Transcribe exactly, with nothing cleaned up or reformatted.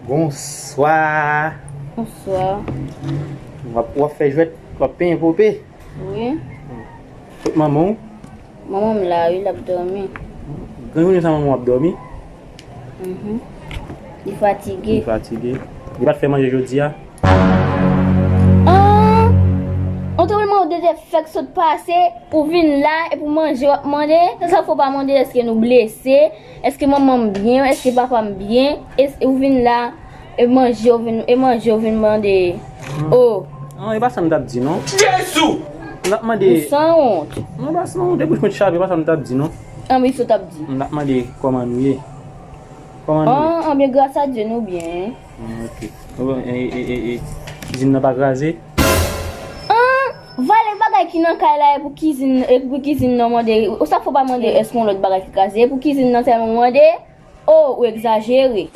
Bonswa. Bonswa. W ap, w ap fè jwèt, w ap penyen pope. Wi. Kot manman w? Manman m la, wi, l ap dòmi. Gran jounen sa manman w ap dòmi? Mhm. Li fatige. Li fatige. Li pa t fè manje jodi a? Ah! Ou te vle mande w te fèk sot pase, ou vin la, epi w manje, w ap mande. Sa fò pa mande, èske nou blese? Èske manman m byen? Èske papa m byen? Èske ou vin la, e manje ou vin, e manje ou vin mande? Oh! Non, e pa sa m t ap di, non. Jezi! M t ap mande. Ou sanwont. Non, e pa sa, non, de bouch mwen t chape, e pa sa m t ap di, non. Anben, sa w t ap di? M t ap mande kòman nou ye. Kòman nou ye? Ah, anben, gras a Dye, nou byen. Ah, ok. Bon, e, e, e, e, kizin nan pa kraze? Ah, valè bagay ki nan kay la, e pou kizin, e pou kizin nan mande. Ou sa fò pa mande, èske yon lòt bagay ki kraze? E pou kizin nan sèlman mande? Oh, ou egzajere.